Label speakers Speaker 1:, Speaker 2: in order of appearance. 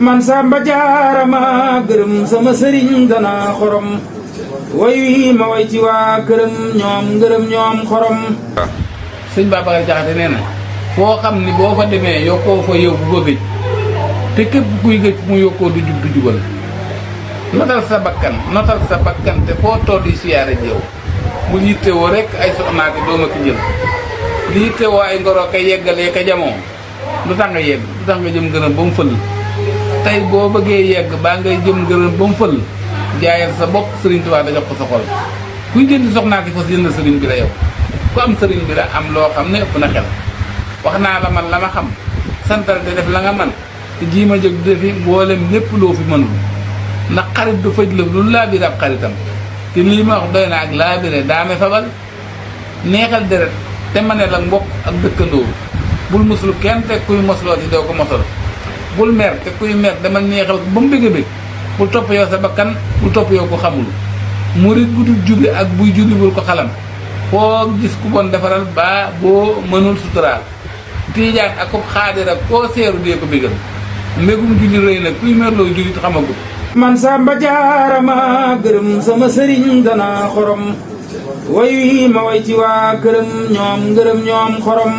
Speaker 1: man Samba Jaara ma gërëm sama sëriñ dana xorom way wi ma way ci waa këram ñoom ngërëm ñoom xorom.
Speaker 2: sëñ Babacar Jaxate nee na foo xam ni boo fa demee yokkoo fa yóbbu ba gëj te képp kuy gëj mu yokkoo du jub du jubal notal sa bakkan te foo toll di siyaare jeew mu yittewoo rek ay soxnaake dooma ki jël li yittewoo ay ngoro ka yeggalee ka jamoo lu tax nga yegg lu tax nga jëm gën a ba mu fël tey boo bëggee yegg baa ngay jëm gën a ba mu fël jaayal sa bopp sëriñ Tuubaa da jox ko sa xol kuy jënd soxnaake fas yënd sëriñ bi la yow ku am sëriñ bi la am loo xam ne ëpp na xel wax naa la man la ma xam santal te def la nga man te jiima jóg defi mboolem lépp loo fi mënul ndax xarit du fëj la lu laa biir ab xaritam te lii ma wax doy na ak laa bire daame fabal neexal deret te ma ne la mbokk ak dëkkandoo bul moslu kenn te kuy mosloo ci doo ko mosal bul mer te kuy mer demal neexal ko ba mu bëgg a bëgg bul topp yow sa bakkan bul topp yow ko xamul murit bu dul jubi ak buy julli bul ko xalam foo gis ku bon defaral baa boo mënul suturaal tiijaan ak ko xaadir ak koo seeru dee ko bégal mbégum julli rëy na kuy merloo jullit xamagul.
Speaker 1: man Samba Jaara ma gërëm sama sëriñ dana xorom way wi ma way ci waa këram ñoom ngërëm ñoom xorom.